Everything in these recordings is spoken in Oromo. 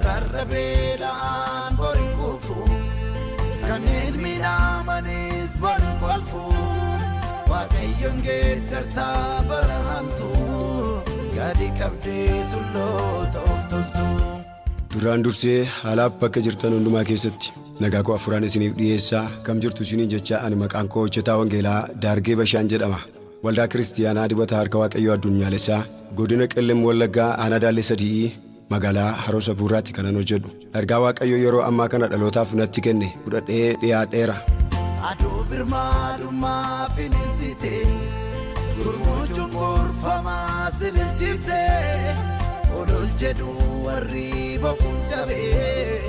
Warra beelaan borin kuufu kan ilmi naamanis borin kolfu Waaqayyoon geeddartaa bara hamtuu gadi qabdee tulloota of toltu. Duraan dursee haalaaf bakka jirtan hundumaa keessatti nagaa koo afuraan isiniif dhiyeessaa kam jirtu isiniin jecha ani maqaan koo hojjetaa wangeelaa Daargee Bashaan jedhama. Waldaa Kiristiyaanaa Dibata Harka Waaqayyoo Addunyaalessaa godina Qellem Wallaggaa aanaa Daallee Sadii magaalaa Haroo Sabuuraatti kanan hojjedhu. Ergaa Waaqayyoo yeroo ammaa kana dhalootaaf natti kenne fudhadhee dhiyaadheera. Aduu birmaadhummaa finiinsite gurmuu cunqurfamaa sililchifte olol jedhu warri boquun cabee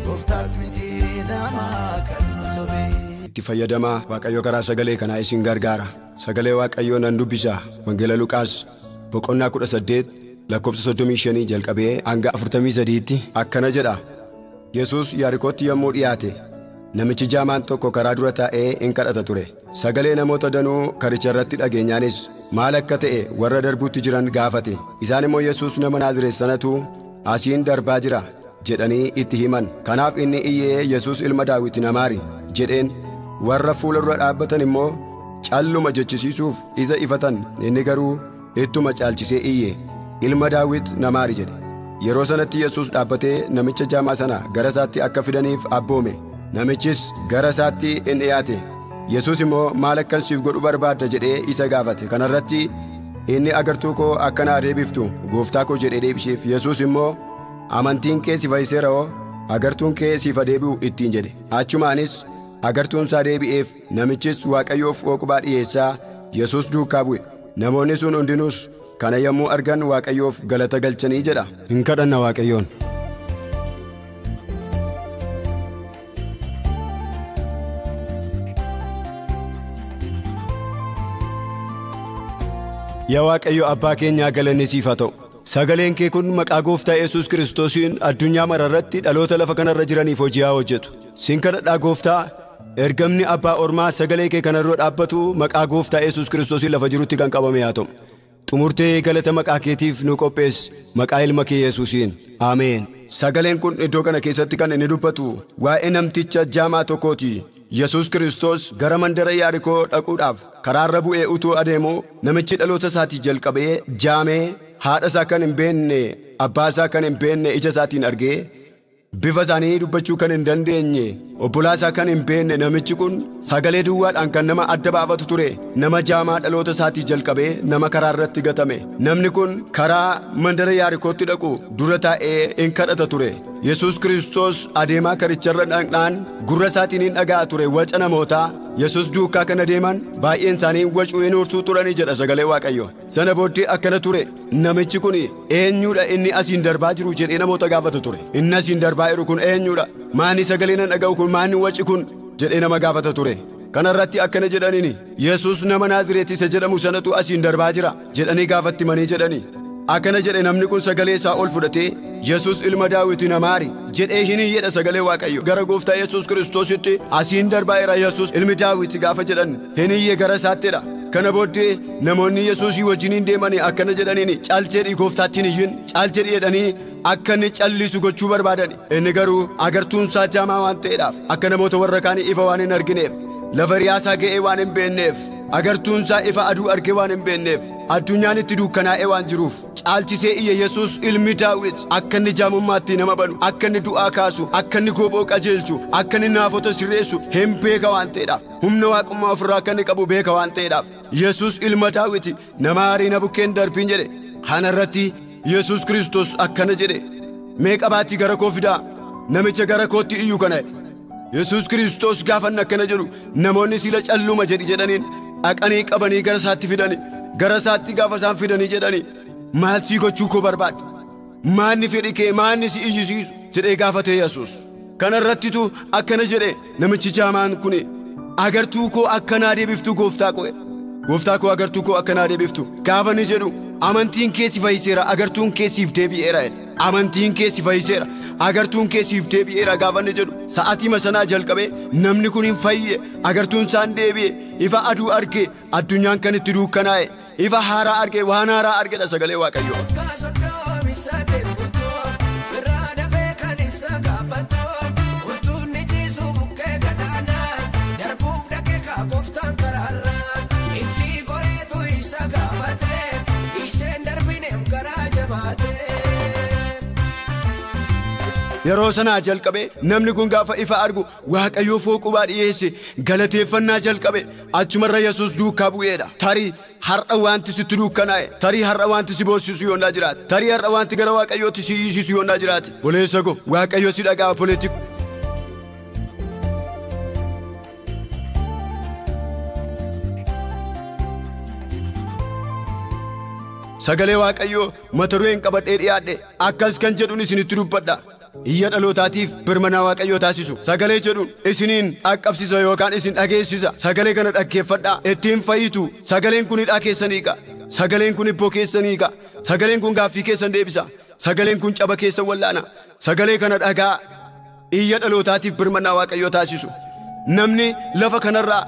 gooftaas miti namaa kan nu sobee. Itti fayyadamaa Waaqayyo karaa sagalee kanaa isin gargaara. Sagalee Waaqayyoo nan dubbisa. Wangeela Luqaas boqonnaa 18 lakkoofsa 35 jalqabee hanga 43tti akkana jedha. Yesuus Yaarikootti yommuu dhiyaate namichi jaamaan tokko karaa dura taa'ee in kadhata ture. Sagalee namoota danuu karicha irratti dhageenyaanis maal akka ta'e warra darbuutti jiran gaafate. Isaan immoo Yesuus nama Naazreet sanatu asiin darbaa jira jedhanii itti himan. Kanaaf inni iyyee Yesuus ilma Daawit na maari jedheen. Warra fuula dura dhaabbatan immoo calluma jechisiisuuf isa ifatan. Inni garuu ittuma caalchisee iyye ilma Daawit na maari jedhe. Yeroo sanatti Yesuus dhaabbatee namicha jaamaa sana gara isaatti akka fidaniif abboome. Namichis gara isaatti in dhiyaate. Yesuus immoo maal akkan siif godhu barbaadda jedhee isa gaafate. Kanarratti inni agartuu koo akka naa deebiftu gooftaa koo jedhee deebiseef. Yesuus immoo amantiin kee si fayyiseera hoo agartuun kee siif deebi'u ittiin jedhe. Achumaanis agartuun isaa deebi'eef. Namichis Waaqayyoof hooqubaa dhiyeessaa Yesuus duukaa bu'e. Namoonni sun hundinuus kana yommuu argan Waaqayyoof galata galchanii jedha. Hin kadhanna Waaqayyoon. Yaa Waaqayyo abbaa keenyaa galanni siif haa ta'u. Sagaleen kee kun maqaa gooftaa Yesuus Kiristoosiin addunyaa mararratti dhaloota lafa kanarra jiraniif hojii haa hojjetu. Siin kadhadhaa gooftaa, ergamni abbaa ormaa sagalee kee kanarra dhaabbatu maqaa gooftaa Yesuus Kiristoosiin lafa jirutti kan qabame haa ta'u. Xumurtee galata maqaa keetiif nu qopheessi maqaa ilma kee Yesuusiin. Ameen. Sagaleen kun iddoo kana keessatti kan inni dubbatu waa'ee namticha jaamaa tokkooti. Yesuus Kiristoos gara mandara Yaarikoo dhaquudhaaf karaarra bu'ee utuu adeemu namichi dhaloota isaatii jalqabee jaamee haadha isaa kan hin beekne abbaa isaa kan hin beekne ija isaatiin argee bifa isaanii dubbachuu kan hin dandeenye obbolaa isaa kan hin beekne namichi kun sagalee duwwaadhaan kan nama adda baafatu ture. Nama jaamaa dhaloota isaatii jalqabee nama karaa irratti gatame. Namni kun karaa mandara Yaarikootti dhaqu dura taa'ee in kadhata ture. Yesuus Kiristoos adeemaa karicharra dhaqnaan gurra isaatiin hin dhaga'a ture waca namootaa. Yesuus duukaa kan adeeman baay'een isaanii wacuu hin hortuu turanii jedha sagalee Waaqayyo. Sana booddee akkana ture. Namichi kun eenyudha inni asiin darbaa jiru jedhee namoota gaafata ture. Inni asiin darbaa jiru kun eenyudha? Maani sagalee nan dhaga'u kun maani waci kun jedhee nama gaafata ture. Kanarratti akkana jedhaniini Yesuus nama Naazreet isa jedhamu sanatu asiin darbaa jira jedhanii gaafatti manii jedhani. Akkana jedhe namni kun sagalee isaa ol fudhatee Yesuus ilma Daawit na maari jedhee hin iyyedha sagalee Waaqayyo. Gara gooftaa Yesuus Kiristoositti asiin darbaa jira Yesuus ilmi Daawit gaafa jedhan hin iyye gara isaattidha. Kana booddee namoonni Yesuusii wajjiniin deemanii akkana jedhaniini cal jedhii gooftaatti hin iyyin cal jedhi jedhanii akka inni callisu gochuu barbaadan. Inni garuu agartuun isaa jaamaa waan ta'eedhaaf akka namoota warra kaanii ifa waan hin argineef lafa riyaasaa ga'ee waan hin beekneef agartuun isaa ifa aduu argee waan hin beekneef addunyaan itti dukkanaa'ee waan jiruuf caalchisee iyya Yesuus ilmi Daawit akka inni jaamummaatti nama banu akka inni du'aa kaasu akka inni gooboo qajeelchu akka inni naafota sirreessu hin beeka waan ta'eedhaaf humna waaqummaa ofirraa akka inni qabu beeka waan ta'eedhaaf Yesuus ilma Daawit nama aarii na bukkeen darbiin jedhe. Kanarratti Yesuus Kiristoos akkana jedhe mee qabaatii gara koo fidaa namicha gara kootti iyyu kana. Yesuus Kiristoos gaafa akkana jedhu namoonni sila calluma jedhi jedhaniin dhaqanii qabanii gara isaatti fidani. Gara isaatti gaafa isaan fidanii jedhani maal sii gochuu koo barbaadde? Maanni fedhi kee maanni si iyyisiisu jedhee gaafate Yesuus. Kanarrattitu akkana jedhe namichi jaamaan kun agartuu koo akkanaa deebiftu gooftaa koo. Gooftaa koo agartuu koo akkanaa deebiftu gaafa ni jedhu amantiin kee si fayyiseera agartuun kee siif deebi'eera jedhe. Amantiin kee si fayyiseera agartuun kee siif deebi'eera gaafa ni jedhu sa'aatii sanaa jalqabee namni kun hin fayye agartuun isaan deebi'e ifa aduu arge addunyaan kan itti dukkanaa'e ifa haaraa arge waan haaraa argedha sagalee Waaqayyoo. Yeroo sanaa jalqabe namni kun gaafa ifa argu Waaqayyoo fooqubaa dhiyeesse galateeffannaa jalqabe achumarra Yesuus duukaa bu'eedha. Tarii har'a wanti sitti dukkanaa'e, tarii har'a wanti si boosisu yoonnaa jiraate, tarii har'a wanti gara Waaqayyootti si hiisisu yoonnaa jiraate. Obboleessa ko Waaqayyo si dhaga'a obboleetti. Sagalee Waaqayyoo mata dureen qabadhee dhiyaadhe akkas kan jedhuun isinitti dubbadha. Iyya dhalootaatiif birmanaa Waaqayyoo taasisu. Sagalee jedhuun isiniin dhaqqabsiisa yookaan isin dhageessisa. Sagalee kana dhaggeeffadhaa, ittiin fayyitu. Sagaleen kun hidhaa keessan hiika. Sagaleen kun hibboo keessan hiika. Sagaleen kun gaaffii keessan deebisa. Sagaleen kun caba keessan wallaana. Sagalee kana dhagaa. Iyya dhalootaatiif birmanaa Waaqayyoo taasisu. Namni lafa kanarraa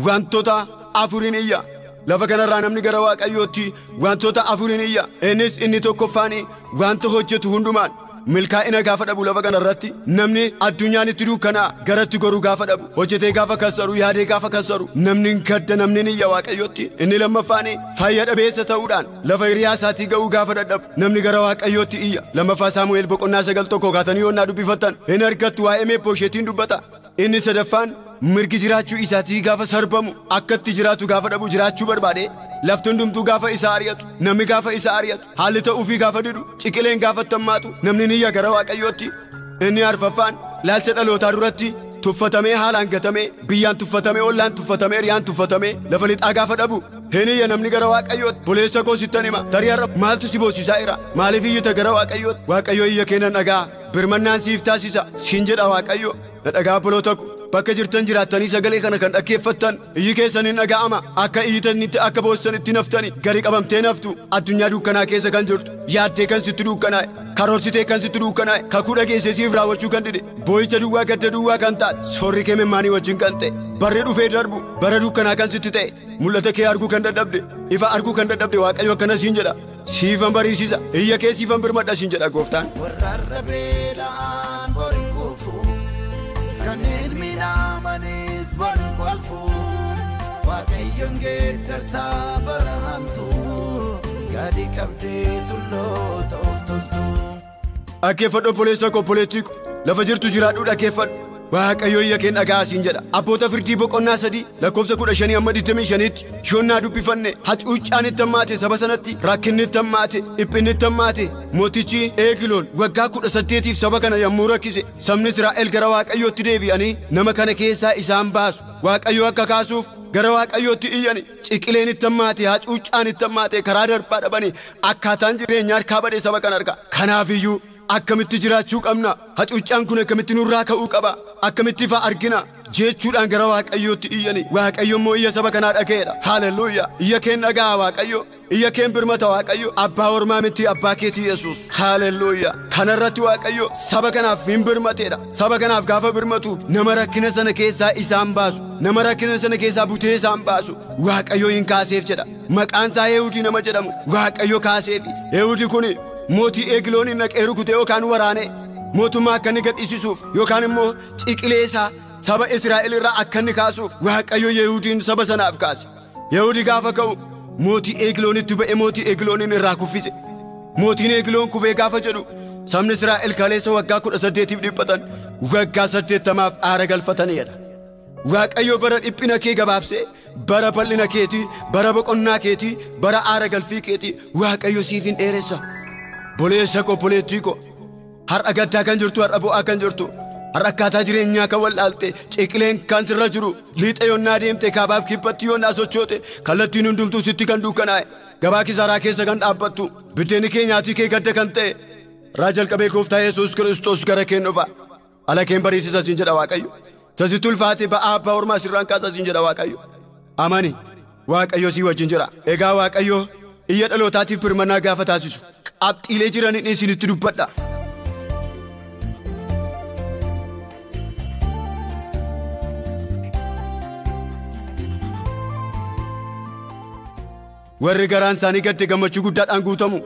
wantoota afuriin iyya. Lafa kanarraa namni gara Waaqayyootti wantoota afuriin iyya. Innis inni tokkoffaan wanta hojjetu hundumaan milkaa'ina gaafa dhabu lafa kanarratti namni addunyaan itti dukkanaa garatti goruu gaafa dhabu, hojjetee gaafa kassaru, yaadee gaafa kassaru, namni gadda, namni iyya Waaqayyootti. Inni lammaffaan fayya dhabeessa ta'uudhaan lafa hiriyaa isaatii ga'uu gaafa dadhabu namni gara Waaqayyootti iyya. Lammaffaa Saamu'eel boqonnaa 9:1 kaatanii yoonnaa dubbifattan hin argattu waa'ee Meefboosheetiin dubbata. Inni sadaffaan mirgi jiraachuu isaatii gaafa sarbamu akkatti jiraatu gaafa dhabu jiraachuu barbaade lafti hundumtuu gaafa isa ari'atu, namni gaafa isa ari'atu, haalli ta'uufii gaafa didu, ciqileen gaafa tammaatu namni ni iyya gara Waaqayyootti. Inni arfaffaan laalcha dhalootaa duratti tuffatamee haalaan gatamee, biyyaan tuffatamee, ollaan tuffatamee, hiriyaan tuffatamee lafa lixaa gaafa dhabu hin iyya namni gara Waaqayyootti. Obboleessa koo sittan hima, tarii har'a maaltu si boosisaa jira? Maaliif iyyita gara Waaqayyootti? Waaqayyo iyya kee nan dhagaa, birmannaan siif taasisa siin jedha Waaqayyo. Na dhagaa obboloota ko, bakka jirtan jiraattanii sagalee kana kan dhaggeeffattan iyyi keessan hin dhaga'ama. Akka iyyitanitti akka boossanitti naftani gadi qabamtee naftu. Addunyaa dukkanaa keessa kan jirtu, yaaddee kan sitti dukkanaa'e, karoorsitee kan sitti dukkanaa'e, kakuu dhageessee siif raawwachuu kan dide, boo'icha duwwaa gadda duwwaa kan taate, soorri kee memmaanii wajjin kan ta'e, barri dhufee darbu bara dukkanaa kan sitti ta'e, mul'ata kee arguu kan dadhabde, ifa arguu kan dadhabde Waaqayyo akkana siin jedha. Siifan bariisisa, iyya kee siifan birmadha siin jedha gooftaan. Warra beela'aan borin quufu, kanneen miidhamanis borin kolfu, Waaqayyoon geeddartaa bara hamtuu, gadi qabdee tulloota of toltu. Dhaggeeffadhu obboleessa koo, obboleettii ko, lafa jirtu jiraadhuu dhaggeeffadhu. Waaqayyo iyya kee dhagaa siin jedha. Abboota firdii boqonnaa 3 lakkoofsa 15 hamma 25tti yoonnaa dubbifanne hacuuccaan itti hammaate saba sanatti, rakkinni itti hammaate, dhiphinni itti hammaate. Mootichi Eegiloon waggaa 18tiif saba kana yommuu rakkise sabni Israa'el gara Waaqayyootti deebi'anii nama kana keessaa isaan baasu. Waaqayyo akka kaasuuf gara Waaqayyootti iyyani. Ciqileen itti hammaate, hacuuccaan itti hammaate, karaa darbaa dhabanii akkaataan jireenyaa harkaa badee saba kana arga. Kanaafiyyuu akkamitti jiraachuu qabna? Hacuuccaan kun akkamitti nurraa ka'uu qaba? Akkamitti ifa argina? Jechuudhaan gara Waaqayyootti iyyani. Waaqayyo immoo iyya saba kanaa dhaga'eedha. Haaleluyyaa! Iyya keen dhaga'a Waaqayyo. Iyya keen birmata Waaqayyo. Abbaa ormaa miti, abbaa keetii Yesuus. Haaleluyyaa! Kanarratti Waaqayyo saba kanaaf hin birmateedha. Saba kanaaf gaafa birmatu nama rakkina sana keessaa isaan baasu, nama rakkina sana keessaa butee isaan baasu Waaqayyo hin kaaseef jedha. Maqaan isaa Eehudii nama jedhamu Waaqayyo kaaseefi. Eehudii kun mootii Eegilooniin dhaqee rukutee yookaan waraane mootummaa akka inni gadhiisisuuf yookaan immoo ciqilee isaa saba Israa'el irraa akka inni kaasuuf Waaqayyo Yehuudiin saba sanaaf kaase. Yehuudii gaafa ka'u mootii Eegiloonitti ba'e, mootii Eegilooniin irraa kuffise. Mootiin Eegiloon kufee gaafa jedhu sabni Israa'el kaleessa waggaa 18tiif dhiphatan waggaa 80maaf aara galfataniidha. Waaqayyo bara dhiphina kee gabaabsee bara bal'ina keetii, bara boqonnaa keetii, bara aara galfii keetii Waaqayyo siif hin dheeressa. Obboleessa koo, obboleettii koo, har'a gaddaa kan jirtu, har'a bo'aa kan jirtu, har'a akkaataa jireenyaa kan wallaalte, ciqileen kan sirra jiru, liixa yoonnaa deemte, kaabaaf kibbatti yoonnaa sochoote, kallattiin hundumtuu sitti kan dukkanaa'e, gabaa kisaaraa keessa kan dhaabbattu, biddeenni kee nyaatii kee gadda kan ta'e, irraa jalqabee gooftaa Yesuus Kiristoos gara keen dhufa. Ala keen bariisisa siin jedha Waaqayyo. Sasitti ulfaate ba'aa abbaa ormaa sirraan kaasa siin jedha Waaqayyo. Amani, Waaqayyo sii wajjin jira. Egaa Waaqayyo iyya dhalootaatiif birmannaa gaafa taasisu qabxiilee jiraniin isinitti dubbadha. Warri garaan isaanii gadde gammachuu guddaadhaan guutamu.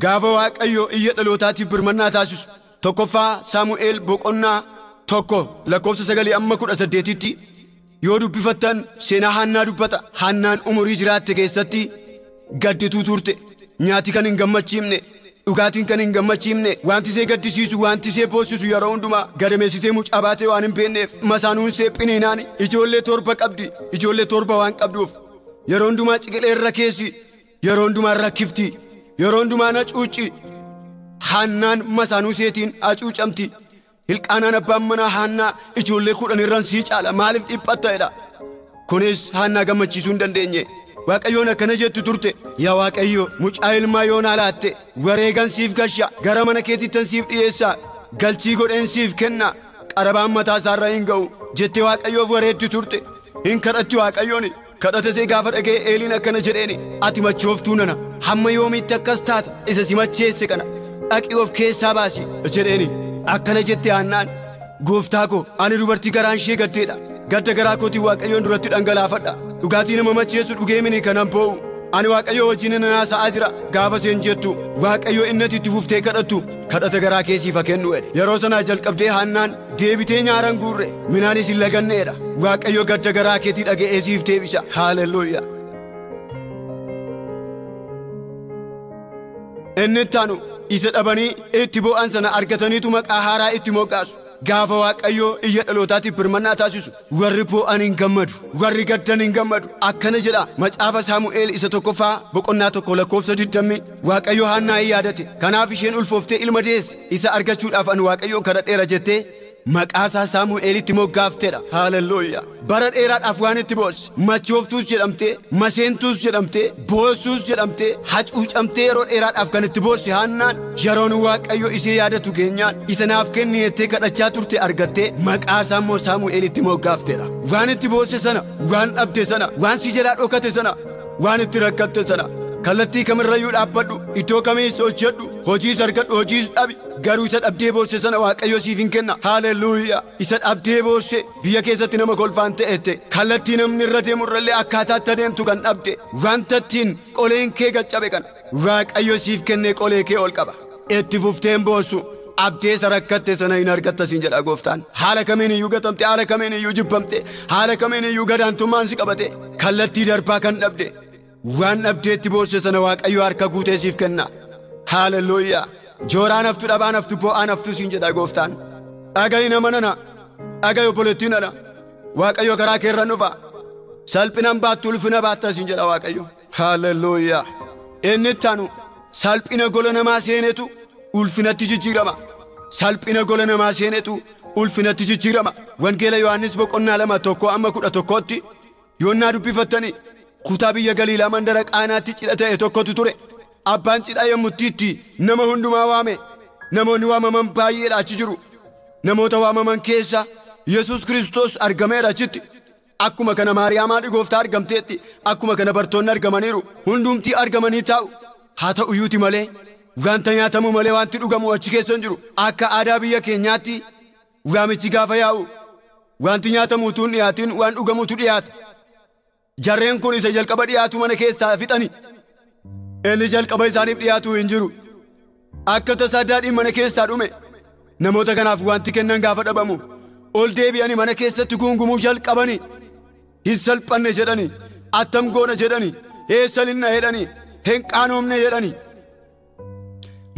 Gaafa Waaqayyo iyya dhalootaatiif birmannaa taasisu tokkoffaa Saamu'eel boqonnaa 1 lakkoofsa 9 amma 18tti yoo dubbifattan seenaa Haannaa dubbata. Haannaan umurii jiraatte keessatti gaddituu turte, nyaati kan hin gammachiifne, Dhugaatiin kan hin gammachiifne, wanti ishee gaddisiisu, wanti ishee boossisu yeroo hundumaa gadameessitee mucaa baatee waan hin beekneef masaanuun ishee Phiniinaan ijoollee 7 qabdi. Ijoollee 7 waan qabduuf yeroo hundumaa ciqilee irra keessi, yeroo hundumaa rakkifti, yeroo hundumaa na cuucci. Haannaan masaanuu isheetiin hacuucamti. Hilqaanaan abbaan manaa Haannaa ijoollee 10 irraan sii caala, maaliif dhiphatta jedha. Kunis Haannaa gammachiisuu hin dandeenye. Waaqayyoon akkana jettu turte, yaa Waaqayyo mucaa ilmaa yoonaa laatte, wareegan siif gasha, gara mana keetittan siif dhiyeessa, galchii godheen siif kenna, qarabaan mataa isaarra hin ga'u jettee Waaqayyoof wareeddi turte. Hin kadhatti Waaqayyoon. Kadhata ishee gaafa dhaga'e Eeliin akkana jedheeni, ati machooftuu nana, hamma yoomiitti akkas taata? Isa si macheesse kana dhaqii of keessaa baasi jedheeni. Akkana jette Haannaan, gooftaa koo ani dubartii garaan ishee gaddeedha. Gadda garaa kootiin Waaqayyoon duratti dhangalaafadha. Dhugaatii nama macheessu dhugee mini kanan boo'u. Ani Waaqayyo wajjin nan haasa'aa jira gaafa isheen jettu, Waaqayyo inni ati itti fuftee kadhattu kadhata garaa kee siif haa kennu jedhe. Yeroo sanaa jalqabdee Haannaan deebitee nyaaran guurre, minaanis hin laganneedha. Waaqayyo gadda garaa keetii dhaga'ee siif deebisa. Haaleluyyaa. Inni ittaanu isa dhabanii itti boo'an sana argataniitu maqaa haaraa itti moggaasu. Gaafa Waaqayyo iyya dhalootaatiif birmannaa taasisu warri boo'an hin gammadu, warri gaddan hin gammadu. Akkana jedha macaafa Saamu'eel isa 1ffaa boqonnaa 1 lakkoofsa 20, Waaqayyo Haannaa hin yaadate, kanaaf isheen ulfooftee ilma deesse. Isa argachuudhaaf ani Waaqayyoon kadhadheera jettee maqaa isaa Saamu'eelitti moggaaftedha. Haaleluyyaa. Bara dheeraadhaaf waan itti boosse, machooftuus jedhamtee, maseentuus jedhamtee, boossuus jedhamtee, hacuucamtee yeroo dheeraadhaaf kan itti boosse Haannaan yeroon Waaqayyo ishee yaadatu geenyaan isa naaf kenni jettee kadhachaa turte argattee maqaa isaa immoo Saamu'eelitti moggaaftedha. Waan itti boosse sana, waan dhabde sana, waan si jalaa dhokate sana, waan itti rakkatte sana, kallattii kamirrayyuu dhaabbadhu, iddoo kamiis hojjedhu, hojiis argadhu, hojiis dhabi, garuu isa dhabdee boosse sana Waaqayyo siif hin kenna. Haaleluyyaa. Isa dhabdee boosse biyya keessatti nama kolfaan ta'ette, kallattii namni irra deemu irrallee akkaataatti adeemtu kan dhabde, wanta ittiin qoleen kee gaccabe kana Waaqayyo siif kennee qolee kee ol qaba. Itti fufteen boossu, abdee isa rakkatte sana hin argatta siin jedha gooftaan. Haala kamiin iyyuu gatamte, haala kamiin iyyuu jibbamte, haala kamiin iyyuu gadaantummaan si qabate, kallattii darbaa kan dhabde, waan dhabdeetti boosse sana Waaqayyo harka guutee siif kenna. Haaleluyyaa. Jooraan haftu, dhabaan haftu, boo'aan haftu siin jedha gooftaan. Dhaga'i nama nana, dhaga'i obboleettii nana, Waaqayyo karaa keerra dhufa. Salphinan baattu, ulfina baatta siin jedha Waaqayyo. Haaleluyyaa. Inni ittaanu salphina gola namaa seenetu ulfinatti jijjiirama. Salphina gola namaa seenetu ulfinatti jijjiirama. Wangeela Yohaannis boqonnaa 2 1 amma 11tti yoonnaa dubbifattanii kutaa biyya Galiilaa mandara Qaanaatti cidha ta'e tokkotu ture. Abbaan cidhaa yommutti nama hundumaa waame. Namoonni waamaman baay'eedha achi jiru. Namoota waamaman keessa Yesuus Kiristoos argameera achitti. Akkuma kana Maariyaam haadhi gooftaa argamteetti, akkuma kana bartoonni argamaniiru. Hundumtii argamanii taa'u. Haa ta'u iyyuuti malee wanta nyaatamu malee wanti dhugamu achi keessa hin jiru. Akka aadaa biyya keenyaatti waamichi gaafa yaa'u wanti nyaatamu utuu hin dhiyaatin waan dhugamutu dhiyaata. Jarreen kun isa jalqaba dhiyaatu mana keessaa fixani. Inni jalqaba isaaniif dhiyaatu hin jiru. Akka tasaa daadhiin mana keessaa dhume. Namoota kanaaf wanti kennan gaafa dhabamu ol deebi'anii mana keessatti guungumuu jalqabani. Hin salphanne jedhani, attam goona jedhani, eessa linna jedhani, hin qaanoomne jedhani.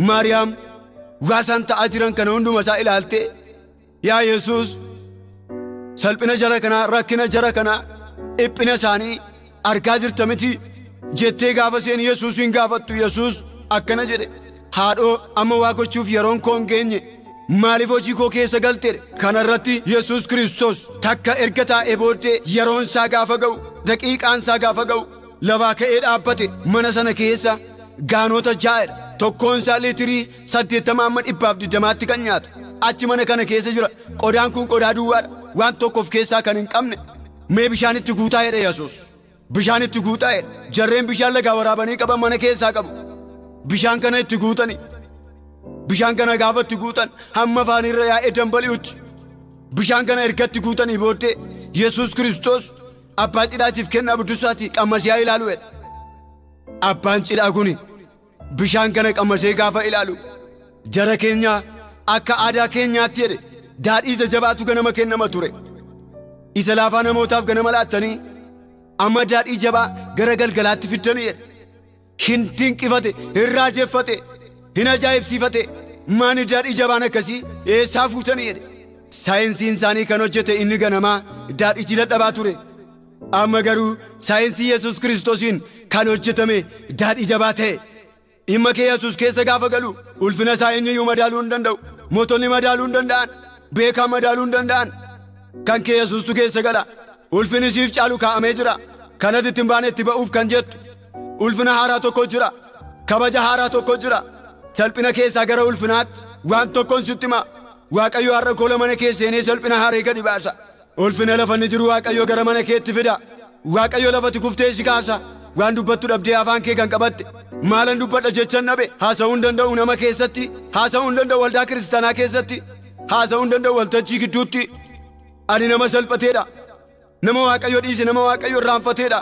Maariyaam waasaan ta'aa jiran kana hunduma isaa ilaaltee, yaa Yesuus, salphina jara kanaa, rakkina jara kanaa, dhiphina isaanii argaa jirta miti jettee gaafa isheen Yesuusin gaafattu, Yesuus akkana jedhe, haadhoo amma waa gochuuf yeroon koo hin geenye, maaliif hojii koo keessa galteedha? Kanarratti Yesuus Kiristoos takka erga taa'ee booddee yeroon isaa gaafa ga'u, daqiiqaan isaa gaafa ga'u, lafaa ka'ee dhaabbate. Mana sana keessa gaanota 6dha. Tokkoon isaa liitirii 80 amma 120tti kan nyaatu. Achi mana kana keessa jira. Qodaan kun qodaa duwwaadha, waan tokko of keessaa kan hin qabne. Mee bishaan itti guutaa jedhe Yesuus. Bishaan itti guutaa jedhe. Jarreen bishaan lagaa waraabanii qaban mana keessaa qabu. Bishaan kana itti guutani. Bishaan kana gaafa itti guutan hamma afaanirra yaa'ee dambali'utti. Bishaan kana erga itti guutanii booddee Yesuus Kiristoos abbaa cidhaatiif kennaa buddusaati qammasee ilaalu jedhe. Abbaan cidhaa kuni bishaan kana qammasee gaafa ilaalu, jara keenya akka aadaa keenyaatti jedhe daadhii isa jabaatu ganama kennama ture. Isa laafaa namootaaf ganama laattanii amma daadhii jabaa gara galgalaatti fiddanii jedhe. Hin dinqifate, hin raajeffate. Hin ajaa'ibsiifate. Maani daadhii jabaan akkasii eessaa fuutanii jedhe. Saayinsiin isaanii kan hojjete inni ganamaa daadhichi dadhabaa ture. Amma garuu saayinsii Yesuus Kiristoosiin kan hojjetame daadhii jabaa ta'e. Dhimma kee Yesuus keessa gaafa galu ulfina isaa eenyuyyuu madaaluu hin danda'u. Mootonni madaaluu hin danda'an. Beekaan madaaluu hin danda'an. Kan kee Yesuustu keessa gala. Ulfinni siif caalu kaa'amee jira. Kanatti ittiin baane itti ba'uuf kan jettu. Ulfina haaraa tokko jira. Kabaja haaraa tokko jira. Salphina keessaa gara ulfinaatti waan tokkoon sitti hima. Waaqayyo har'a kola mana kee seenee salphina haaree gadi baasa. Ulfina lafa inni jiru Waaqayyo gara mana keetti fida. Waaqayyo lafatti kuftee si kaasa. Waan dubbattu dhabdee afaan kee kan qabatte. Maalan dubbadha jechan dhabe. Haasa'uu hin danda'u nama keessatti. Haasa'uu hin danda'u waldaa kiristaanaa keessatti. Haasa'uu hin danda'u waltajjii gidduutti. Ani nama salphateedha. Nama Waaqayyo dhiise, nama Waaqayyo irraanfateedha.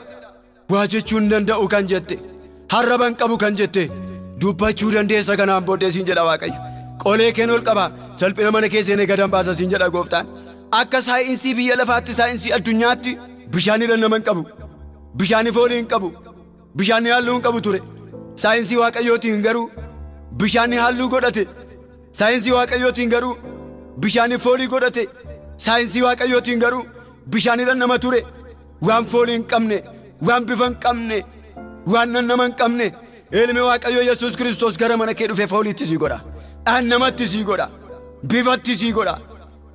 Waa jechuu hin danda'u kan jette. Harraban qabu kan jette. Dubbachuu dandeessa kanaan booddee siin jedha Waaqayyo. Qolee keen ol qaba. Salphina mana kee seenee gadan baasa siin jedha gooftaan. Akka saayinsii biyya lafaatti, saayinsii addunyaatti bishaan nama hin qabu. Bishaan foolii hin qabu. Bishaan halluu hin qabu ture. Saayinsii Waaqayyootiin garuu bishaan halluu godhate. Saayinsii Waaqayyootiin garuu bishaan foolii godhate. Saayinsii Waaqayyootiin garuu bishaan nama ture. Waan foolii hin qabne, waan bifa hin qabne, waan nama hin qabne. Ilmi Waaqayyo Yesuus Kiristoos gara mana kee dhufee fooliitti sii godha. Dhaan-namatti sii godha. Bifatti sii godha.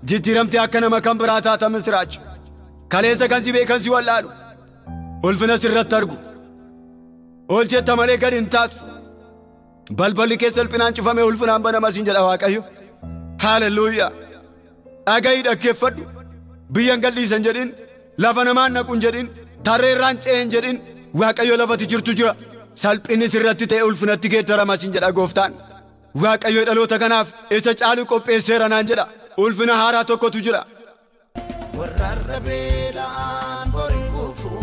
Jijjiiramtee akka nama kan biraa taata misiraachu. Kaleessa kan si beekan si wallaalu. Ulfina sirratti argu. Ol jetta malee gad hin taatu. Balballi kee salphinaan cufame ulfinaan banama siin jedha Waaqayyo. Haaleluyyaa. Dhagahi dhaggeeffadhu. Biyyan gadhiisan jedhin. Lafa namaan naquun jedhin. Tarree irraan ce'een jedhin. Waaqayyo lafati jirtu jira. Salphinni sirratti ta'e ulfinatti geeddarama siin jedha gooftaan. Waaqayyo dhaloota kanaaf isa caalu qopheesseera naan jedha. Ulfina haaraa tokkotu jira. Warra beela'aan bori kufu,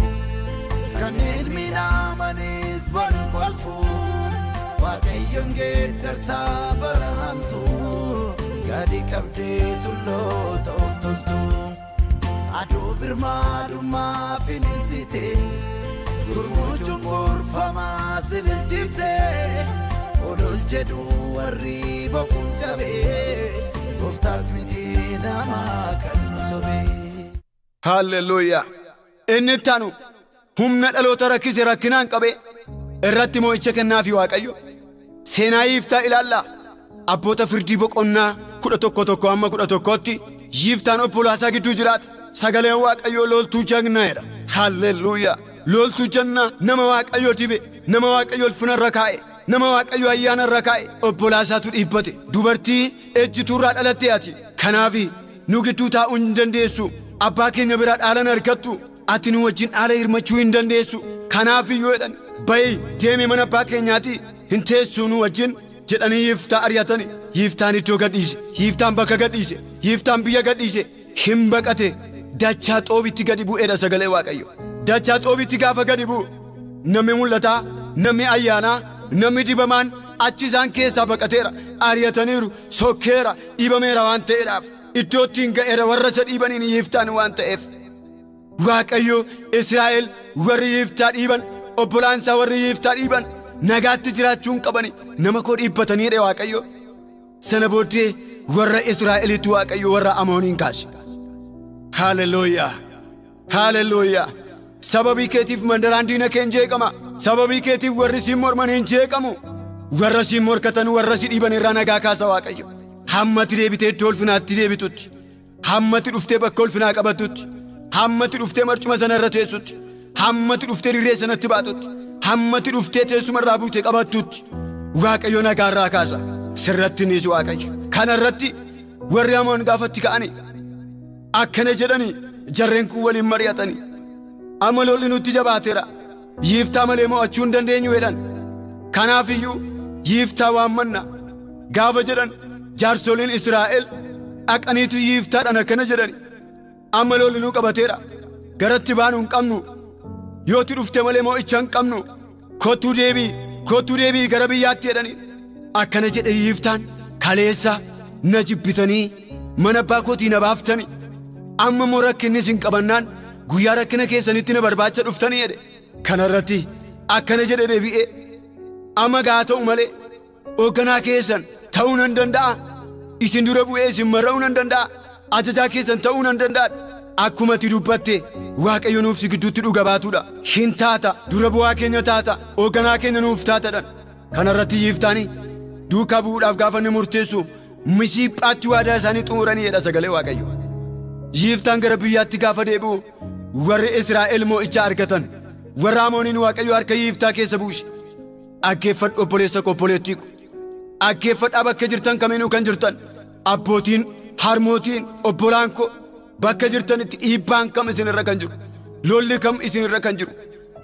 kan ilmi naamanis bori kolfu. Waaqayyoon geeddartaa bara hamtuu, gadi qabdee tulloota of toltu. Aduu birmaadummaa finiinsite, gurmuu cunqurfamaa sililchifte. Olol jedhu warri boquun cabee, gooftaas miti nama kan nu sobee. Haaleluyyaa. Inni itti aanu humna dhaloota rakkise rakkinaan qabee irratti mo'icha kennaafi Waaqayyo. Seenaa Yiiftaa ilaallaa. Abboota firdii boqonnaa 11 hamma 11tti Yiiftaan obbolaasaa gidduu jiraata. Sagaleen Waaqayyoo loltuu jagnaa jedha. Haaleluyyaa. Loltuu jagnaa nama Waaqayyo dibe, nama Waaqayyo ulfinarra kaa'e, nama Waaqayyo ayyaanarra kaa'e. Obbolaasaatu dhiibbate. Dubartii ejjituurraa dhalatte ati. Kanaaf nu gidduu taa'uu hin dandeessu. Abbaa keenya biraa dhaalan argattu. Ati nu wajjin dhaala hirmachuu hin dandeessu. Kanaaf iyyuu jedhan ba'i deemi mana abbaa keenyaati hin teessu nu wajjin jedhanii Yiiftaa ari'atani. Yiiftaan iddoo gadhiise. Yiiftaan bakka gadhiise. Yiiftaan biyya gadhiise. Hin baqate. Dachaa xoobitti gadi bu'eedha sagalee Waaqayyo. Dachaa xoobitti gaafa gadi bu'u namni mul'ataa, namni ayyaanaa, namni dibamaan achi isaan keessaa baqateera. Ari'ataniiru, sokkeera, dhiibameera waan ta'eedhaaf. Iddoo ittiin ga'eera warra isa dhiibaniin Yiiftaan waan ta'eef. Waaqayyo Israa'el warri Yiiftaa dhiiban, obbolaansaa warri Yiiftaa dhiiban nagaatti jiraachuu hin qabani. Nama koo dhiibbatanii jedhe Waaqayyo. Sana booddee warra Israa'elitti Waaqayyo warra Amooniin kaase. Haaleluyyaa. Haaleluyyaa. Sababii keetiif mandaraan diina kee hin jeeqama. Sababii keetiif warri siin morman hin jeeqamu. Warra siin morkatan, warra si dhiiban irraa nagaa kaasa Waaqayyo. Hammati deebitee iddoo ulfinaatti deebitutti. Hammati dhuftee bakka ulfinaa qabattutti. Hammati dhuftee marcuma sana irra teessutti. Hammati dhuftee dirree sanatti baatutti. Hammati dhuftee teessuma irraa buutee qabattutti. Waaqayyo nagaa irraa kaasa. Sirratti niis Waaqayyo. Kana irratti warri Amoon gaafatti ka'ani akkana jedhani jarreen kun waliin mari'atani. Amma lolli nutti jabaateera. Yiiftaa malee mo'achuu hin dandeenyu jedhan. Kanaaf iyyuu Yiiftaa waammanna. Gaafa jedhan jaarsoliin Israa'el dhaqaniitu Yiiftaadhaan akkana jedhani. Amma lolli nu qabateera. Garatti baanu hin qabnu. Yooti dhufte malee mo'icha hin qabnu. Kottuu deebii, kottuu deebii gara biyyaatti jedhani. Akkana jedhe Yiiftaan, kaleessa na jibbitanii mana abbaa kootii na baaftani. Amma immoo rakkinnis hin qabannaan guyyaa rakkina keessanitti na barbaacha dhuftanii jedhe. Kana irratti akkana jedhe deebi'ee, amma gaa ta'u malee Hoogganaa keessan ta'uu nan danda'a. Isin dura bu'ee isin marra'uu nan danda'a. Ajajaa keessan ta'uu nan danda'a. Akkuma ati dubbatte Waaqayyo nuuf si gidduutti dhuga baatuudha. Hin taata, dura bu'aa keenya taata, hoogganaa keenya nuuf taatadha. Kanarratti Yiiftaani duukaa bu'uudhaaf gaafa inni murteessu Misiiphaatti waadaa isaanii xumuranii jedha sagalee Waaqayyo. Yiiftaan gara biyyaatti gaafa deebi'u warri Israa'el moo'icha argatan. Warra Amooniin Waaqayyo harka Yiiftaa keessa buuse. Dhaggeeffadhu obboleessa koo, obboleettii ko. Dhaggeeffadhaa bakka jirtan kamiinuu kan jirtan. Abbootiin, harmootiin, obbolaan koo bakka jirtanitti dhiibbaan kam isinirra kan jiru, lolli kam isinirra kan jiru,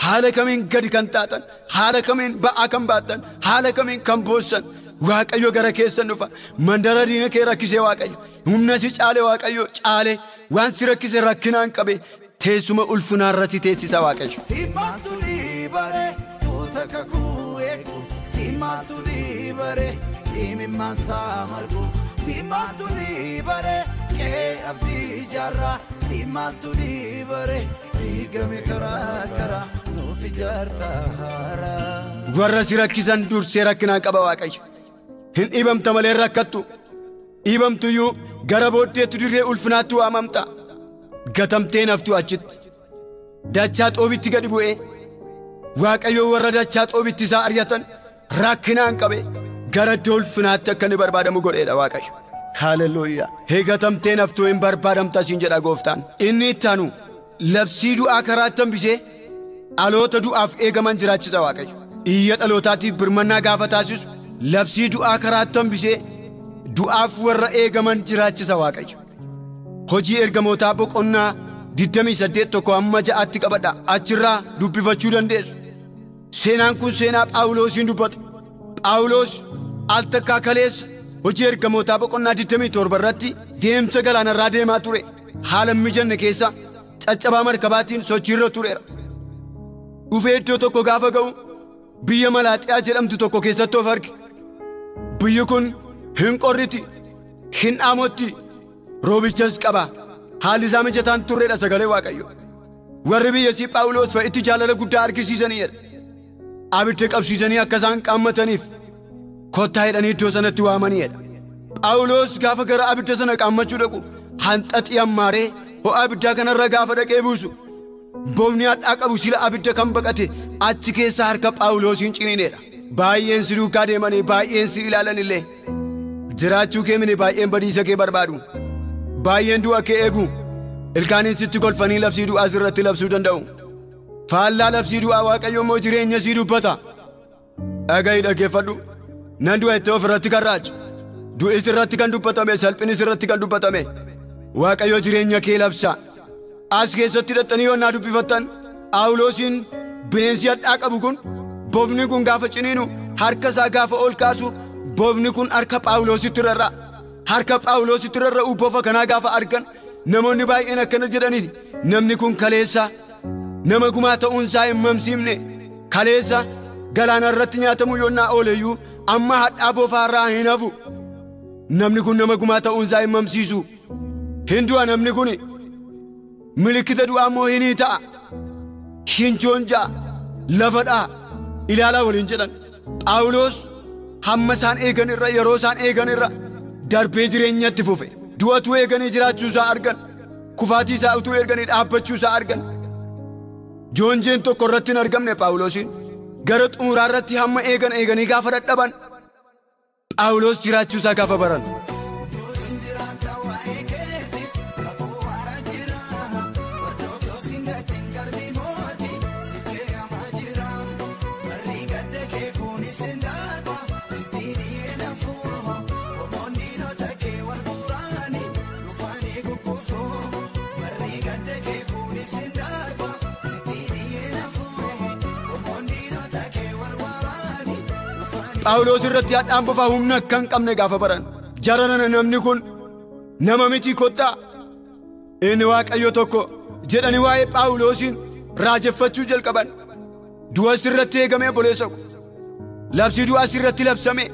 haala kamiin gadi kan taatan, haala kamiin ba'aa kan baattan, haala kamiin kan boossan, Waaqayyo gara keessan dhufa. Mandara diina kee rakkisee Waaqayyo, humna si caale Waaqayyo caale, waan si rakkise rakkinaan qabe, teessuma ulfinaarra si teessisa Waaqayyo. Simaatu ni bare tuuta kakuu eegu, simaatu ni bare dhimimmaan isaa margu, simaatu ni bare qe'ee abdii ijaarraa, simaatu ni bare diigame karaa karaa nuuf ijaarta haaraa. Warra si rakkisan dursee rakkinaan qaba Waaqayyo. Hin dhiibamta malee rakkattu. Dhiibamtuyyuu gara booddeetti dirree ulfinaatti waamamta. Gatamtee naftu achitti. Dachaa xoobitti gadi bu'ee Waaqayyo warra dachaa xoobitti isaa ari'atan rakkinaan qabe gara iddoo ulfinaatti akka inni barbaadamu godheedha Waaqayyo. Haaleluyyaa. Gatamtee naftuu hin barbaadamta siin jedha gooftaan. Inni itti aanu labsii du'aa karaatti hambisee dhaloota du'aaf eegaman jiraachisa Waaqayyo. Iyya dhalootaatiif birmannaa gaafa taasisu labsii du'aa karaatti hambisee du'aaf warra eegaman jiraachisa Waaqayyo. Hojii ergamootaa boqonnaa 28:1-6 qabadha. Achirraa dubbifachuu dandeessu. Seenaan kun seenaa Phaawulosiin dubbata. Phaawulos al takkaa kaleessa hojii ergamootaa boqonnaa 27 irratti deemsa galaanarraa deemaa ture. Haala hin mijanne keessa caccabaa markabaatiin sochiirra tureera. Dhufee iddoo tokko gaafa ga'u biyya Malaaxiyaa jedhamtu tokko keessatti of arge. Biyyi kun hin qorriti, hin dhaamotti, roobichas qaba. Haalli isaa mijataan turreedha sagalee Waaqayyo. Warri biyyasii Phaawulos fa'itti jaalala guddaa argisiisanii jedha. Abidda qabsiisanii akka isaan qaammataniif kottaa jedhanii iddoo sanatti waamanii jedha. Phaawulos gaafa gara abidda sana qaammachuu dhaqu hanxaxii hammaaree ho'a abiddaa kanarra gaafa dhaqee buusu bofni hadhaa qabu sila abidda kan baqate achi keessa harka Phaawulosiin ciniineedha. Baay'een si duukaa deemanii baay'een si ilaalan illee jiraachuu kee mini baay'een badiisa kee barbaadu. Baay'een du'a kee eegu. Ilkaaniin sitti kolfanii labsii du'aa sirratti labsuu danda'u. Faallaa labsii du'aa Waaqayyo immoo jireenya sii dubbata. Dhaga'i dhaggeeffadhu. Nan du'a itti ofirratti kan raachu. Du'is irratti kan dubbatame, salphinis irratti kan dubbatame. Waaqayyo jireenya kee labsa. As keessatti hidhattanii yoonnaa dubbifattan Phaawulosiin bineensi hadhaa qabu kun bofni kun gaafa ciniinu harka isaa gaafa ol kaasu bofni kun harka Phaawulositti rarra'a. Harka Phaawulositti rarra'u bofa kanaa gaafa argan namoonni baay'een akkana jedhaniin namni kun kaleessa nama gumaa ta'uunsaa hin mamsiifne, kaleessa galaana irratti nyaatamu yoonnaa ooleyyuu amma hadhaa bofaarraa hin hafu. Namni kun nama gumaa ta'uunsaa hin mamsiisu. Hin du'a namni kun milikkita du'aa immoo hin ta'a. Shinchoon ja'a lafa dha'a ilaalaa waliin jedhan. Phaawulos hamma isaan eegan irra yeroo isaan eegan irra darbee jireenyatti fufe. Du'atu eeganii jiraachuu isaa argan. Kufaatii isaa utuu eeganii dhaabbachuu isaa argan. Joonjeen tokko irratti hin argamne Phaawulosiin. Gara xumuraa irratti hamma eegan eeganii gaafa dadhaban Phaawulos jiraachuu isaa gaafa baran. Phaawulos irratti hadhaan bofaa humna akka hin qabne gaafa baran. Jarana namni kun nama miti kottaa inni Waaqayyo tokko jedhanii waa'ee Phaawulosiin raajeffachuu jalqaban. Du'a sirratti eegame obboleessa ko. Labsii du'aa sirratti labsame.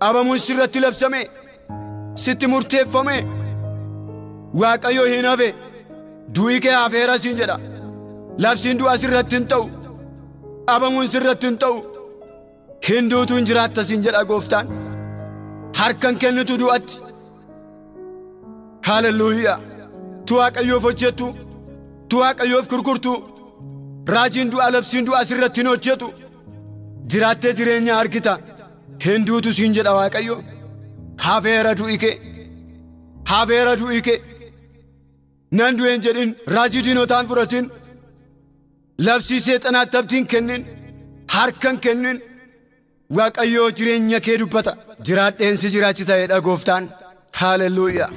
Dhabamuun sirratti labsame. Sitti murteeffame. Waaqayyo hin hafe. Du'i kee hafeera siin jedha. Labsiin du'aa sirratti hin ta'u. Dhabamuun sirratti hin ta'u. Hinduutu hin jiraatta siin jedha gooftaan. Harkan kennitu du'atti. Haalelluuyaa. Tu Waaqayyoof hojjettu, tu Waaqayyoof gurgurtu, raajiin du'aa labsiin du'aa sirratti hin hojjetu. Jiraattee jireenya argita. Hinduutu siin jedha Waaqayyo. Hafeera du'i kee. Hafeera du'i kee. Nan du'een jedhin, raajii diinotaan fudhatin, labsii seexanaatti abdiin kennin, harkan kennin. Waaqayyoo jireenya kee dubbata. Jiraadheen si jiraachisa jedha gooftaan. Haalelluuyaa.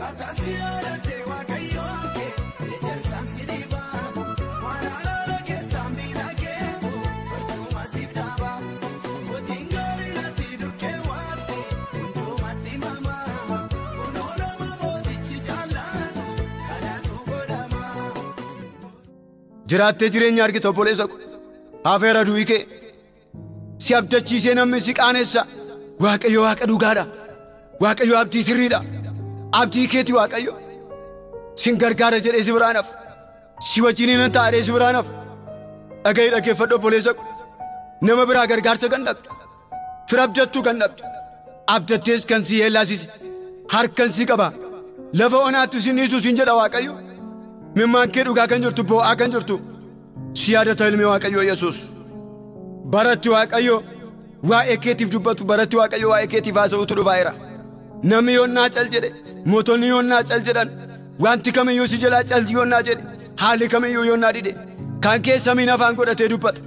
Jiraattee jireenya argita obboleessa ko. Hafeera du'i kee. Si abdachiisee namni si qaanessa. Waaqayyo Waaqa dhugaadha. Waaqayyo abdii sirriidha. Abdii keeti Waaqayyo. Sin gargaara jedhee si biraan hafu. Si wajjin nan ta'a jedhee si biraan hafu. Dhaga'i dhaggeeffadhu obboleessa ko. Nama biraa gargaarsa kan dhabde. Fira abdattuu kan dhabde. Abdattees kan si yeellaasise. Harkan si qaba. Lafa onaatti si dhiisu siin jedha Waaqayyo. Mimmaan kee dhugaa kan jirtu, boo'aa kan jirtu. Si yaadata ilmi Waaqayyo Yesuus. Baratti Waaqayyo waa'ee keetiif dubbatu, baratti Waaqayyo waa'ee keetiif haasa'utu dhufaa jira. Namni yoonnaa cal jedhe, mootonni yoonnaa cal jedhan, wanti kamiyyuu si jalaa cal yoonnaa jedhe, haalli kamiyyuu yoonnaa dide, kan kee samiin afaan godhatee dubbata.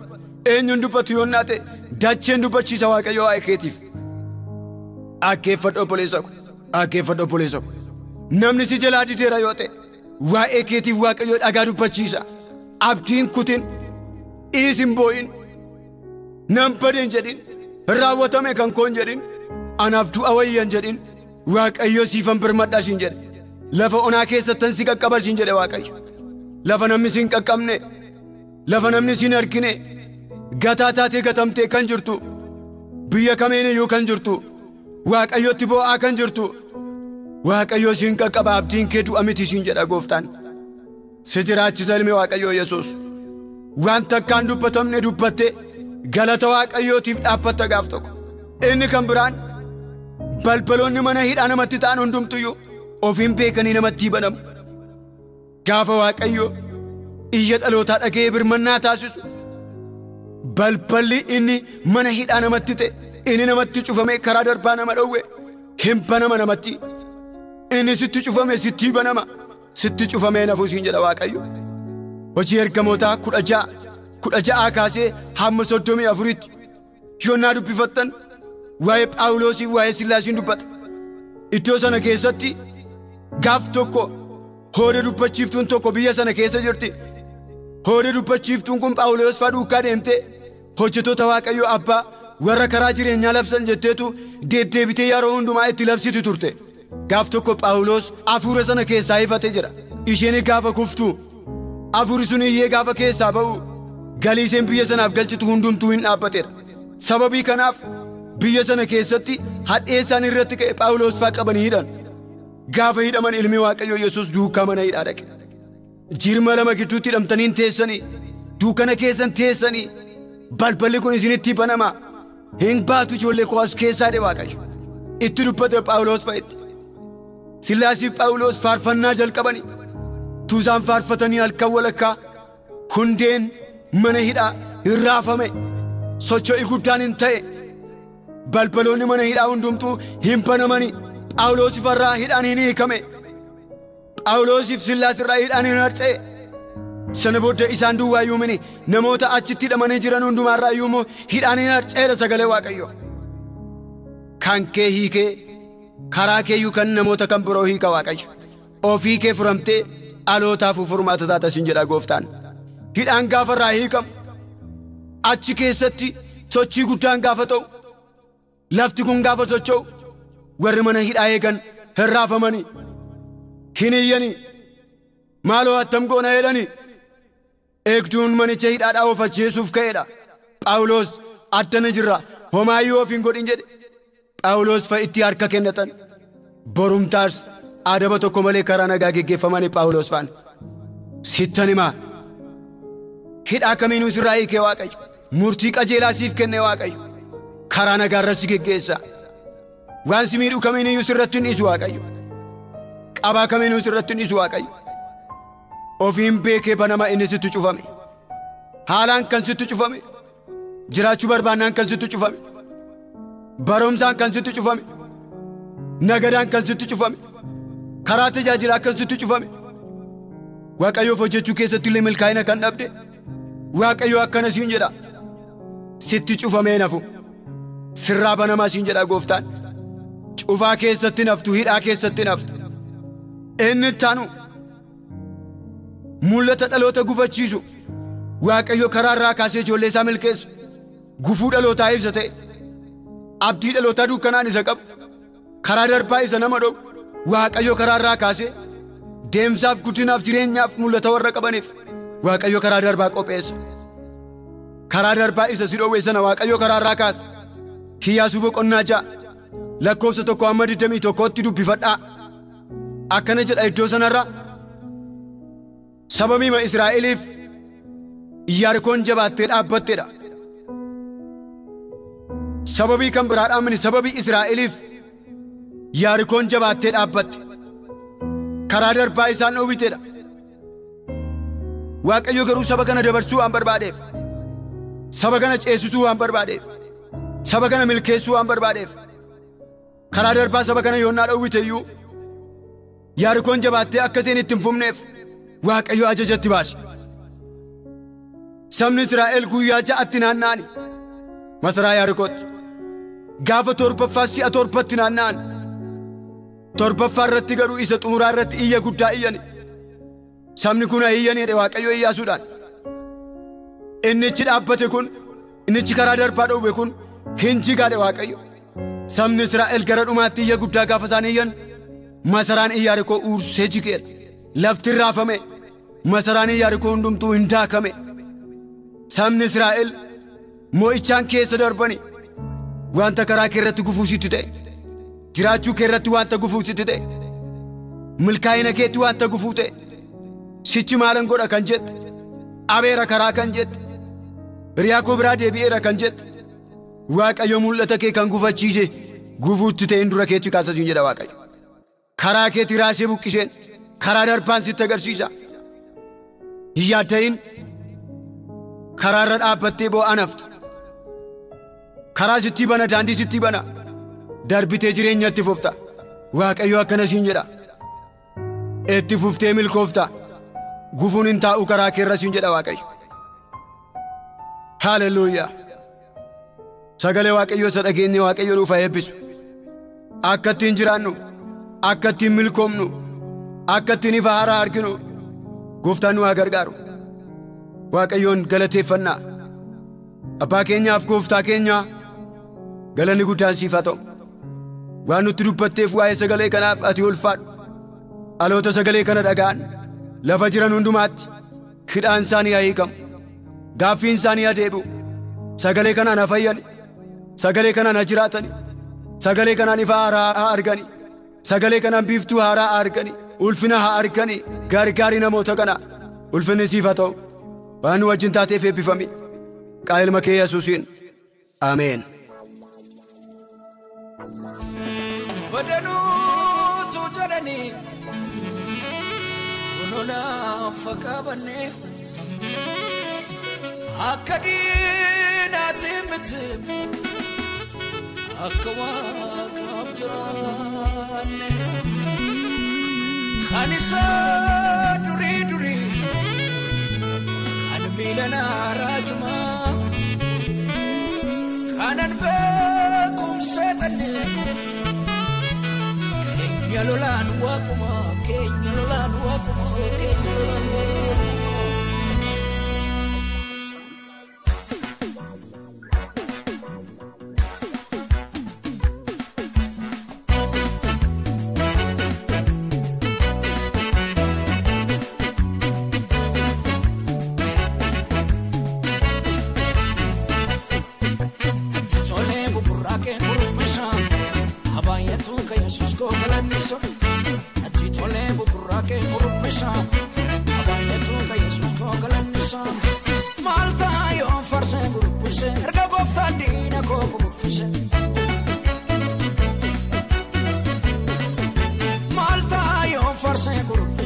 Eenyuun dubbatu yoonnaa ta'e, dacheen dubbachiisa Waaqayyo waa'ee keetiif. Dhaggeeffadhu obboleessa ko. Dhaggeeffadhu obboleessa ko. Namni si jalaa dideera yoo ta'e, waa'ee keetiif Waaqayyo dhagaa dubbachiisa. Abdiin kutin, dhiisin boo'in, nan badeen jedhin, raawwatame kan koon jedhin, anaaf du'a wayyan jedhin, Waaqayyo siifan birmadhaa siin jedhe. Lafa onaa keessattan si qaqqaba siin jedhe Waaqayyo. Lafa namni si hin qaqqabne, lafa namni si hin argine, gataa taatee gatamtee kan jirtu, biyya kameen iyyuu kan jirtu, Waaqayyotti boo'aa kan jirtu, Waaqayyo siin qaqqaba, abdiin kee du'a miti siin jedha gooftaan. Si jiraachisa ilmi Waaqayyo Yesuus. Waan takkaan dubbatamne dubbatte galata Waaqayyootiif dhaabbatta gaaf tokko. Inni kan biraan balbaloonni mana hidhaa namatti ta'an hundumtuyyuu ofiin beekanii namatti banamu. Gaafa Waaqayyo iyya dhalootaa dhaga'ee birmannaa taasisu, balballi inni mana hidhaa namatti ta'e, inni namatti cufame karaa darbaa nama dhowwe, hin banama namatti. Inni sitti cufame sitti banama, sitti cufamee nafuu siin jedha Waaqayyo. Hojii ergamootaa 16 kaasee hamma 34tti yoonnaa dubbifattan waa'ee Phaawulosii waa'ee Sillaasiin dubbata. Iddoo sana keessatti gaaf tokko hooda dubbachiiftuun tokko biyya sana keessa jirti. Hooda dubbachiiftuun kun Phaawulos fa'aa duukaa deemtee hojjettoota Waaqayyo Abbaa warra karaa jireenyaa labsan jetteetu deddeebitee yeroo hundumaa itti labsitu turte. Gaaf tokko Phaawulos hafuura sana keessaa ifatee jira. Isheen gaafa kuftu hafuurri sun iyyee gaafa keessaa ba'u galii isheen biyya sanaaf galchitu hundumtuu hin dhaabbateera. Sababii kanaaf biyya sana keessatti hadheessaan irratti ka'e Phaawulos fa'aa qabanii hidhan. Gaafa hidhaman ilmi Waaqayyo Yesuus duukaa mana hidhaa dhaqe. Jirma lama gidduutti hidhamtanii hin teessanii, duukana keessan teessanii, balballi kun isinitti banama. Hin baatu ijoollee koo as keessaa dhe Waaqayyo. Itti dubbate Phaawulos fa'itti. Sillaasiif Phaawulos faarfannaa jalqabanii, tuusaan faarfatanii halkan walakkaa hundeen mana hidhaa hin raafame, socho'i guddaan hin ta'e, balbaloonni mana hidhaa hundumtuu hin banamanii, Phaawulosiif irraa hidhaan hin hiikame, Phaawulosiif Sillaas irraa hidhaan hin harca'e. Sana booda isaan duwwaa iyyuu mini namoota achitti hidhamanii jiran hundumaarraa iyyuu immoo hidhaan hin harca'eedha sagalee Waaqayyo. Kan kee hiikee karaa keeyyuu kan namoota kan biroo hiika Waaqayyo. Ofii kee furamtee dhalootaaf furmaata taata siin jedha gooftaan. Hidhaan gaafa irraa hiikamu achi keessatti sochii guddaan gaafa ta'u, lafti kun gaafa socho'u, warri mana hidhaa eegan hin raafamanii, hin iyyanii, maaloo attam goona jedhanii. Eegduun manicha hidhaadhaa of ajjeesuuf ka'eedha. Phaawulos addana jirra, homaayyuu of hin godhin jedhe. Phaawulos fa'itti harka kennatan. Borumtaas adaba tokko malee karaa nagaa geggeeffamanii Phaawulos fa'an. Sittan himaa, hidhaa kamiinuu sirraa hiikee Waaqayyo, murtii qajeelaa siif kenne Waaqayyo. Karaa nagaarra si geggeessa. Waan si miidhu kamiiniyyuu sirratti hin dhiisu Waaqayyo. Qabaa kamiiniyyuu sirratti hin dhiisu Waaqayyo. Ofiin beekee banama inni sitti cufame. Haalaan kan sitti cufame. Jiraachuu barbaannaan kan sitti cufame. Barumsaan kan sitti cufame. Nagadaan kan sitti cufame. Karaa tajaajilaa kan sitti cufame. Waaqayyoof hojjechuu keessatti illee milkaa'ina kan dhabde. Waaqayyo akkana siin jedha. Sitti cufamee nafu. Sirraa banamaa siin jedha gooftaan. Cufaa keessatti naftu, hidhaa keessatti naftu. Inni ittaanu mul'ata dhaloota gufachiisu. Waaqayyo karaa irraa kaasee ijoollee isaa milkeessu. Gufuu dhalootaa ibsa ta'e. Abdii dhalootaa dukkanaan isa qabu. Karaa darbaa isa nama dhowu. Waaqayyo karaa irraa kaasee deemsaaf guddinaaf jireenyaaf mul'ata warra qabaniif Waaqayyo karaa darbaa qopheessa. Karaa darbaa isa si dhoowwe sana Waaqayyo karaa irraa kaasa. Iyyaasuu boqonnaa 6 lakkoofsa 1 hamma 21tti dubbifadhaa. Akkana jedha iddoo sanarra. Sababiima Israa'eliif Iyaarikoon jabaattee dhaabbatteedha. Sababii kan biraadhaan mini sababii Israa'eliif Iyaarikoon jabaattee dhaabbatte. Karaa darbaa isaan dhoowwiteedha. Waaqayyo garuu saba kana dabarsuu waan barbaadeef, saba kana ceesisuu waan barbaadeef, saba kana milkeessuu waan barbaadeef, karaa darbaa saba kana yoonnaa dhoowwite iyyuu Iyaarikoon jabaattee akka isheen itti hin fufneef Waaqayyo ajajatti baase. Sabni Israa'el guyyaa 6tti naanna'ani masaraa Iyaarikootti. Gaafa torbaffaa si'a 7tti naanna'an. Torbaffaa irratti garuu isa xumuraa irratti iyya guddaa iyyani. Sabni kun iyyani jedhe Waaqayyo Iyyaasuudhaan. Innichi dhaabbate kun, innichi karaa darbaa dhoowwe kun hin jigaadhe Waaqayyo. Sabni Israa'el gara dhumaatti iyya guddaa gaafa isaan iyyan masaraan Iyaarikoo uursee jigeera. Lafti raafame. Masaraan Iyaarikoo hundumtuu hin daakame. Sabni Israa'el mo'ichaan keessa darbani. Wanta karaa kee irratti gufuu sitti ta'e, jiraachuu kee irratti wanta gufuu sitti ta'e, milkaa'ina keetti wanta gufuu ta'e, sichi maalan godha kan jette, abeera karaa kan jette, hiriyaa koo biraa deebi'eera kan jette, Waaqayyo mul'ata kee kan gufachiise gufuutti ta'een dura keetti kaasa siin jedha Waaqayyo. Karaa keetti raasee buqqiseen karaa darbaan sitti agarsiisa. Hin yaaddayin. Karaa irra dhaabbattee boo'aa naftu. Karaa sitti bana, daandii sitti bana. Darbitee jireenyatti fufta. Waaqayyo akkana siin jedha. Itti fuftee milkoofta. Gufuun hin taa'u karaa keerra siin jedha Waaqayyo. Haaleluyyaa. Sagalee Waaqayyoo isa dhageenye Waaqayyo nuuf haa eebbisu. Akka ittiin jiraannu, akka ittiin milkoomnu, akka ittiin ifa haaraa arginu gooftaan nu haa gargaaru. Waaqayyoon galateeffannaa. Abbaa keenyaaf gooftaa keenyaa galanni guddaan siif haa ta'u. Waan nutti dubbatteef waa'ee sagalee kanaaf ati ulfaadhu. Dhaloota sagalee kana dhaga'an lafa jiran hundumaatti hidhaan isaanii haa hiikamu. Gaaffiin isaanii haa deebi'u. Sagalee kanaan haa fayyani. Sagalee kanaan haa jiraatani. Sagalee kanaan ifa haaraa haa argani. Sagalee kanaan biiftuu haaraa haa argani. Ulfina haa argani. Gargaari namoota kana. Ulfinni siif haa ta'u. Waan nu wajjin taateef eebbifami. Maqaa ilma kee Yesuusiin. Ameen. Badanuutu jedhanii kunuunaaf qabanne akka diinaatti miti akka waaqaaf jiraanne kan isa durii durii kan miila raajumaa kanan beekumseetanne. Keenya lolaan waaquma, keenya lolaan waaquma, keenya lolaan waaquma. Tolee buburraaqeen gurgursaa abaayatu ka Yesuus koo galannisu. Ati tolee buburraaqeen gurgursaa abaayatu ka Yesuus koo galannisu. Maal ta'a yoon farsee gurgursee erga gooftaan diina koo kuffise.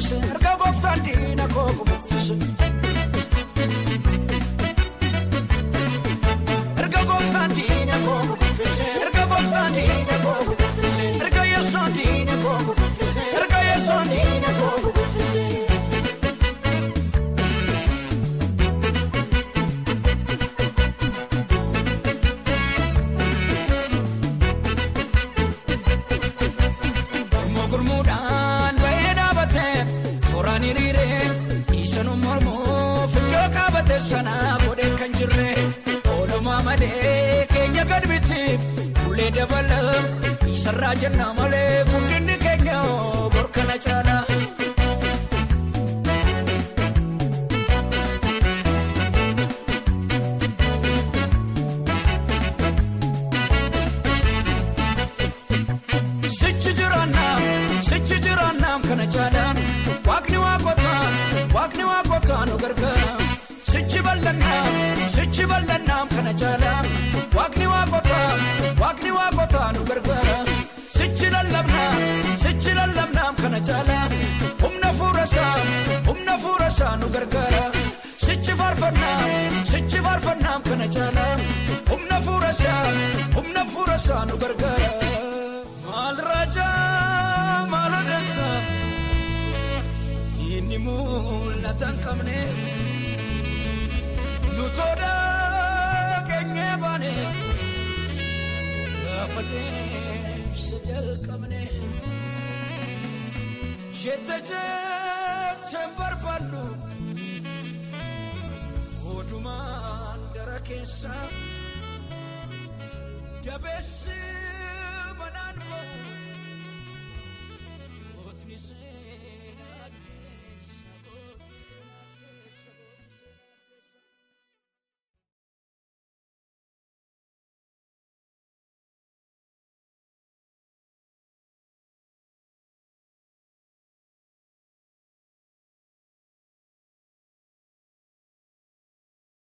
kuffise erga gooftaan diina koo kuffise. Erga gooftaan diina koo kuffise erga gooftaan diina koo kuffise erga Yesuun diina koo kuffise erga Yesuun diina koo kuffise. Sana godhe kan jirre oolmaa malee keenya gad miti ulee dabala isarraa jenna malee guddinni keenya borkana caala. Sichi jiraannaa kana caala waaqni waaqotaa nu gargaara. Sichi bal'annaa kana caala waaqni waaqotaa nu gargaara. Sichi lallabnaa kana caala humna fuurasaa nu gargaara. Sichi faarfannaa kana caala humna fuurasaa nu gargaara. Maal raajaa maal odeessa inni mul'ata hin qabne. Nutoda keenya baane gaafa deemsa jalqabne jette jetteen barbaannu odumaan dara keessa dabeessi.